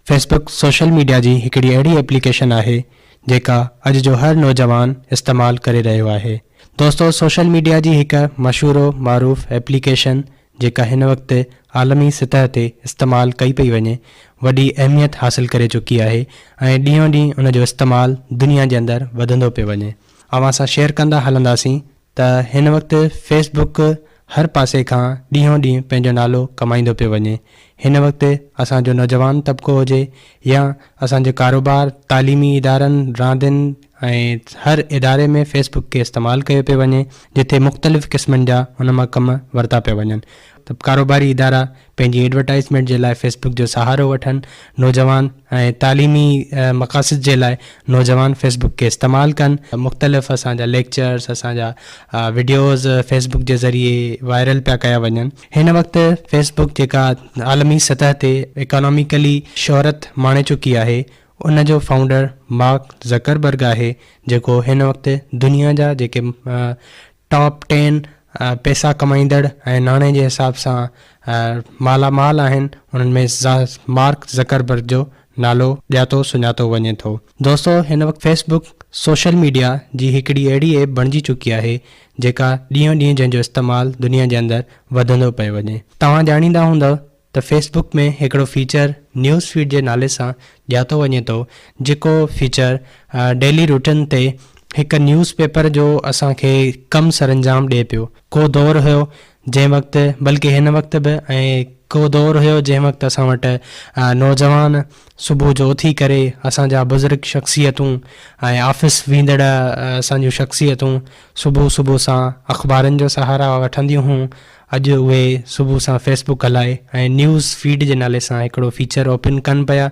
Facebook social media جي هڪڙي اهڙي ايپليڪيشن آهي جيڪا اڄ جو هر نوجوان استعمال ڪري رهيو آهي. دوستو سوشل ميڊيا جي هڪ مشهور و معروف ايپليڪيشن جيڪا هن وقت عالمي سطح تي استعمال ڪئي پئي وڃي وڏي اهميت حاصل ڪري چڪي آهي ۽ ڏينهون ڏينهن ان جو استعمال دنيا جي اندر وڌندو پيو وڃي. اوهان سان شيئر ڪندا هلنداسين ته هن وقت فيس بڪ هر پاسي کان ڏينهون ڏينهن پنهنجو نالو ڪمائيندو پيو وڃي. هن وقت اسان جو نوجوان طبقو هجي يا اسان جو ڪاروبار، تعليمي ادارن، راندين ۽ هر اداري ۾ فيس بڪ کي استعمال ڪيو پيو وڃي جتي مختلف قسمن جا ان مان ڪم ورتا پيا وڃن ته ڪاروباري ادارا پنهنجي ايڊورٽائيزمينٽ جي لاء فيس بڪ جو سهارو وٺن، نوجوان ۽ تعليمي مقاصد جي لاء نوجوان فيس بڪ کي استعمال ڪن. مختلف اسان جا ليڪچرس اسان جا وڊيوز فيس بڪ جي ذريعي وائرل پيا ڪيا وڃن. هن وقت فيس بڪ جيڪا عالمي سطح تي اڪاناميڪلي شهرت ماڻي چڪي آهي ان جو فائونڊر مارڪ زڪربرگ آهي جيڪو هن وقت دنيا جا جيڪي ٽاپ ٽين پئسا ڪمائيندڙ ۽ ناڻي جي حساب سان مالا مال آهن انهن ۾ مارڪ زڪربرگ جو نالو ڄاتو سڃاتو وڃي ٿو. دوستو هن وقت فيس بڪ سوشل ميڊيا جي هڪڙي اهڙي ايپ بڻجي چڪي آهي جيڪا ڏينهون ڏينهن جنهن جو استعمال دنيا جي اندر وڌندو پيو وڃي. توهان ڄاڻيندا هوندؤ ته فيس بڪ ۾ هڪڙو فيچر نيوز فيڊ جي نالي سان ڄاتو وڃي ٿو جيڪو فيچر ڊيلي روٽين تي هڪ نيوز پيپر جو اسان کي ڪم سرانجام ڏئي پيو. ڪو دور هيو جنهن وقت بلڪه هن وقت به ۽ ڪو دور هيو جنهن وقت اسان وٽ نوجوان صبح جو اٿي ڪري اسان جا بزرگ شخصيتون ۽ آفيس ويندڙ اسان جون شخصيتون صبح صبح سان اخبارن جو سهارا وٺنديون هيون اڄ اهي صبح سان فيس بڪ هلائي ۽ نيوز فيڊ جي نالي سان هڪڙو فيچر اوپن ڪن پيا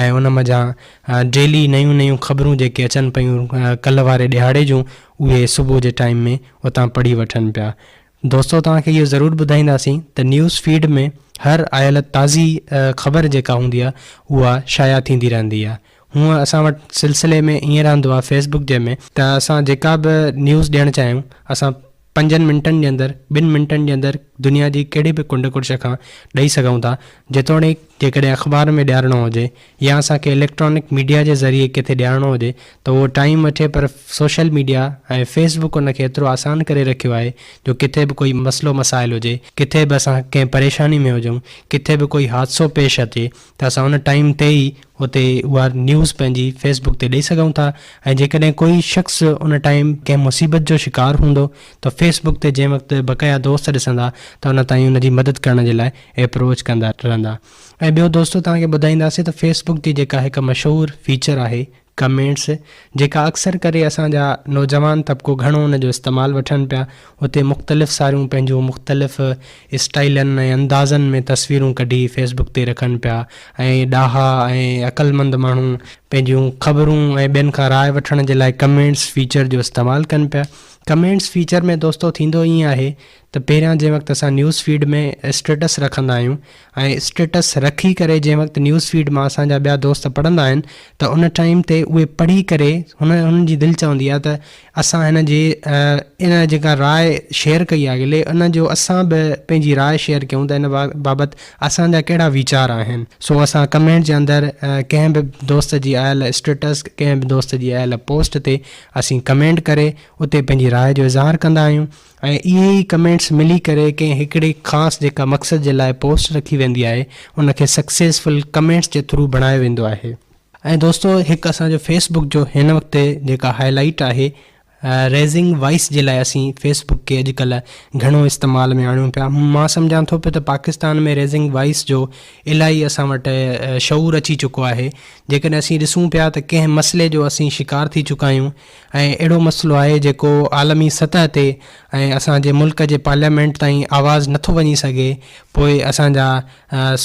۽ ان منجهان ڊيلي نيون نيون خبرون جيڪي اچن پيون ڪلهه واري ڏهاڙي جون اهي صبح جي ٽائيم ۾ اتان پڙهي وٺن پيا. دوستو توهان کي اهو ضرور ٻڌائينداسين ته نيوز فيڊ ۾ هر آيل تازي خبر جيڪا هوندي آهي اها شايع ٿيندي رهندي آهي. هونء اسان وٽ سلسلي ۾ ائين رهندو آهي فيس بڪ جي ۾ ته اسان جيڪا به نيوز ڏيڻ چاهيون اسان پنجن منٽن جي اندر ٻن منٽن جي اندر دنيا جي ڪهڙي به ڪنڊ ڪڙڇ کان ڏئي سگهون ٿا جيتوڻيڪ جيڪڏهن اخبار ۾ ڏيارڻو هجي يا اسان کي اليڪٽرانڪ ميڊيا جي ذريعي ڪٿي ڏيارڻو هجي ته اهو ٽائيم وٺي پر سوشل ميڊيا ۽ فيس بڪ ان کي ايترو آسان ڪري رکيو آهي جو ڪٿي به ڪوئي مسئلو مسائل هجي ڪٿي به اسان ڪنهن پريشاني ۾ هجون ڪٿي به ڪوئي حادثو پيش اچي ته اسان ان ٽائيم تي ئي اتي اها نيوز پنهنجي فيس بڪ تي ڏئي سگهون ٿا ۽ جيڪڏهن ڪوئي شخص ان ٽائيم ڪنهن مصيبت جو شڪار هوندو ته فيس بڪ تي جنهن وقت بقايا دوست ڏسندا ته ان تائين ان جي مدد ڪرڻ جي لاء ايپروچ ڪندا رهندا ۽ ٻيو دوستو توهان کي ٻڌائينداسين ته فيس بڪ جي جيڪا هڪ مشهور فيچر آهي ڪمينٽس جيڪا اڪثر ڪري اسان جا نوجوان طبقو گهڻو ان جو استعمال وٺن پيا اتي مختلف ساريون پنهنجون مختلف اسٽائلن ۽ اندازن ۾ تصويرون ڪڍي فيس بڪ تي رکن پيا ۽ ڏاها ۽ عقلمند ماڻهو پنهنجون خبرون ۽ ٻين کان راء وٺڻ جي لاء ڪمينٽس فيچر جو استعمال ڪن پيا ڪمينٽس فيچر ۾ دوستو ٿيندو ائين آهي ته پهريان جنهن وقت اسان نيوز فيڊ ۾ اسٽيٽس رکندا آهيون ۽ اسٽيٽس رکي ڪري جنهن وقت نيوز فيڊ مان اسان جا ٻيا دوست پڙهندا آهن ته ان ٽائيم تي اهي پڙهي ڪري هن هنن جي دل چوندي آهي ته اسان هن جي ان جيڪا راء شيئر ڪئي آهي اڳلي ان جو اسان به پنهنجي راء شيئر ڪيون ته ان بابت اسان جا ڪهڙا ويچار آهن سو اسان ڪمينٽ جي اندر ڪنهن به دوست جي آيل اسٽيٽس ڪنهن به دوست جي آيل پوسٽ تي اسين ڪمينٽ ڪري اتي پنهنجي راء جو اظهار ڪندا آهيون ۽ اهي ئي ڪمينٽس ملي ڪري ڪنهن هڪڙي خاص جيڪا مقصد جي لاء پوسٽ رکي ويندي آهي ان کي سڪسيسفل ڪمينٽس جي ٿرو بڻايو ويندو آهي. ۽ دوستو هڪ اسان جو فيس بڪ جو هن وقت جيڪا هائي لائيٽ آهي ريزنگ وائس جي لاء اسين فيس بڪ کي اڄڪلهه گهڻو استعمال ۾ آڻيون پيا مان سمجهان ٿو پيو ته پاڪستان ۾ ريزنگ وائس جو الاهي اسان وٽ شعور اچي چڪو آهي جيڪڏهن اسين ڏسون پيا ته ڪنهن مسئلي جو اسين شڪار ٿي چڪا آهيون ۽ اهڙو مسئلو آهي جيڪو عالمي سطح تي ۽ اسان جي ملڪ جي پارليامينٽ تائين آواز نٿو وڃي سگهي پوء اسان جا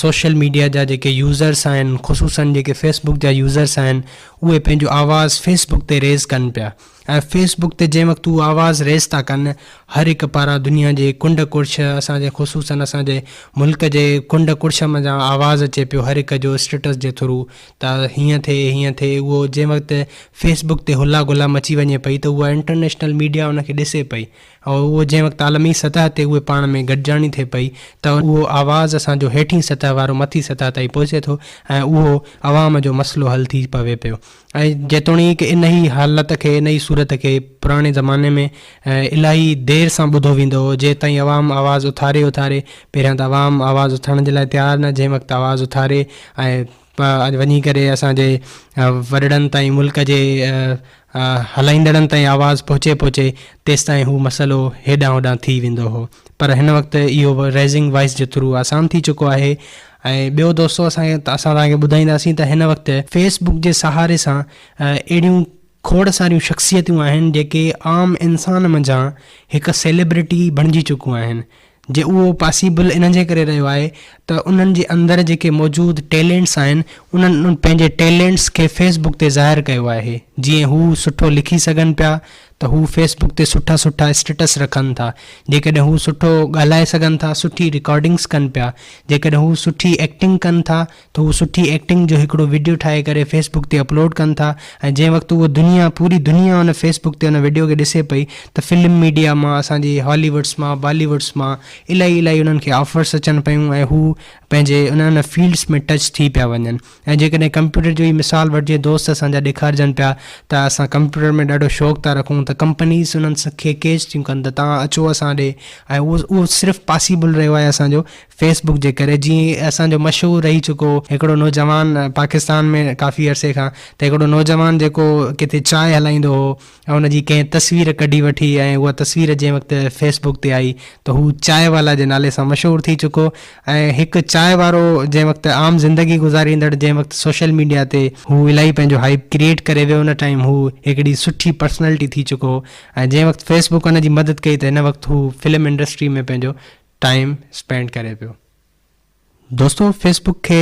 سوشل ميڊيا جا جيڪي يوزرس آهن خصوصن جيڪي فيس بڪ جا يوزرس آهن اهي پنهنجو آواز فيس بڪ تي ريز ڪن پيا ۽ فيس بڪ تي جنهن وقت اهو آواز ريز ٿا ڪن هر هڪ پاران دنيا جي ڪنڊ ڪڙڇ اسان جي خصوصن اسان جي ملڪ جي ڪنڊ ڪڙڇ منجهان آواز اچي پيو هر هڪ جو اسٽيٽس جي ٿرو ته هيئن ٿئي هيئن ٿئي اهو جنهن وقت فيس بڪ تي هلا گلا مچي وڃي پئي ته اها انٽرنيشنل ميڊيا ان کي ڏسي پئي ۽ اهو جنهن وقت عالمي سطح تي اهي پاڻ ۾ گڏجاڻي ٿئي پئي ته اهو آواز اسان جو هيٺين سطح وارو مٿي سطح تائين پهچي ٿو ۽ اهو عوام جو مسئلو حل ٿي پوي پيو. ۽ جيتوڻيڪ انهي حالت کي انهي صورت کي پراڻي زماني ۾ الاهي دير سان ٻڌو ويندو هو جيستائين عوام آواز اٿاري اٿاري پهريان ته عوام آواز اٿارڻ جي لاء تيار نه جنهن وقت آواز اٿاري ۽ وڃي ڪري اسان جي وڏڙن تائين ملڪ جي هلائيندڙن تائين آواز پهچي پهچي تيستائين هو مسئلو هيڏانهن هوڏانهن ٿي ويندو هو پر هن وقت اهو ريزنگ وائس جي ٿرو آسان ٿي چڪو آهي ۽ ٻيو دوستو اسان اسان توهان کي ٻڌائينداسين ته هن وقت فيس بڪ جي سهاري سان اهڙيون کوڙ ساريون شخصيتون آهن جيڪي عام انسان منجهان هڪ سيليبرٽي بڻجي چڪون آهن جي اهو پاسيبل انهن جي ڪري رهيو آهي ته انهن جي اندر جيڪي موجود ٽيلينٽس آهن انهن پنهنجي ٽيلينٽس کي فيس بڪ تي ظاهر ڪيو آهي جيئن هو سٺو لکي سگهن پيا ته هو فيس بڪ تي سٺا سٺا اسٽيٽس رکن ٿا، جيڪڏهن هو سٺو ڳالهائي سگهن ٿا سٺي رڪارڊنگس ڪن پيا، جيڪڏهن هو سٺي ايڪٽنگ ڪن ٿا ته هو سٺي ايڪٽنگ جو هڪڙو وڊيو ٺاهي ڪري فيس بڪ تي اپلوڊ ڪن ٿا ۽ جنهن وقت اهو دنيا پوري دنيا ان فيس بڪ تي ان وڊيو کي ڏسي پئي ته فلم ميڊيا مان اسان جي هالي ووڊس مان بالي ووڊس مان الائي الائي انهن کي آفرس اچن پيون ۽ هو پنهنجي انهن فيلڊس ۾ ٽچ ٿي پيا وڃن. ۽ جيڪڏهن ڪمپيوٽر جو ئي مثال وٺجي دوست اسان جا ڏيکارجن پيا ته اسان ڪمپيوٽر ۾ ڏاڍو شوق ٿا رکون ته ڪمپنيز انهن کي ڪيچ ٿيون ڪن ته توهان اچو اسان ڏي ۽ اهو اهو صرف پاسيبل رهيو آهي اسان جو فيس بڪ جي ڪري جيئن اسان جو مشهور رهي چڪو هڪڙو نوجوان پاڪستان ۾ ڪافي عرصي کان ته هڪڙو نوجوان جيڪو ڪٿي چانهه هلائيندو هو ۽ ان جي ڪنهن تصوير ڪڍي وٺي ۽ اها تصوير جنهن وقت فيس بڪ تي آئي ته هو چانهه والا جي نالي سان مشهور ٿي چڪو ۽ هڪ چانهه وارو جنهن وقت عام زندگي گذاريندڙ جنهن وقت سوشل ميڊيا تي هو الاهي پنهنجو هائپ ڪريئيٽ ڪري ويو ان ٽائيم هو هڪڙي سٺي پرسنلٽي ٿي چڪو هو ۽ جنهن وقت فيس بڪ ان جي مدد ڪئي ته هن وقت هو فلم انڊسٽري ۾ پنهنجو ٽائيم اسپينڊ ڪري پيو. دوستو فيس بڪ کي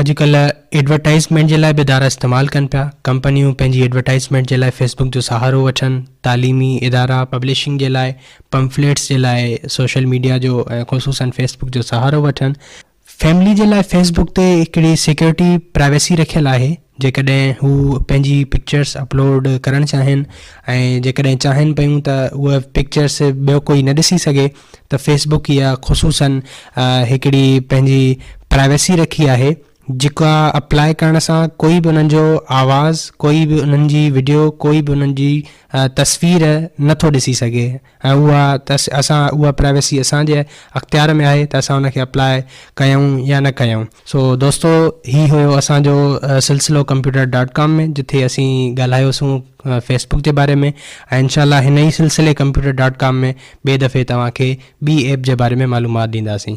اڄ ڪلهه ايڊورٽائزمينٽ جي لاء به ادارا استعمال ڪن پيا ڪمپنيون پنهنجي ايڊورٽائزمينٽ جي لاء فيس بڪ جو سهارو وٺن تعليمي ادارا پبلشنگ جي لاء پمفليٽس جي لاء سوشل ميڊيا جو ۽ خصوصا فيس بڪ جو سهارو وٺن فيملي جي لاء فيس بڪ تي هڪڙي سيڪيورٽي پرائيويسي رکيل آهي جيڪڏهن هو پنهنجي پڪچرس اپلوڊ ڪرڻ چاهين ۽ جيڪڏهن چاهين پيون ته اهي پڪچرس ٻيو ڪوئي نه ڏسي سگهي ته فيس بڪ اها خصوصن هڪڙي پنهنجي پرائيويسي رکي آهي جيڪا اپلاء ڪرڻ سان ڪوئي به انهن جو آواز ڪوئي به انهن جي وڊيو ڪوئي به انهن جي تصوير نٿو ڏسي سگهي ۽ اها اسان اها پرائيويسي اسان جي اختيار ۾ آهي ته اسان ان کي اپلاء ڪيون يا نه ڪيون سو دوستو هي هيو اسان جو سلسلو ڪمپيوٽر ڊاٽ ڪام ۾ جتي اسين ڳالهايوسون فيس بڪ جي باري ۾ ۽ انشاء الله هن ئي سلسلي ڪمپيوٽر ڊاٽ ڪام ۾ ٻئي دفعي توهان کي ٻي ايپ جي باري ۾ معلومات ڏينداسين.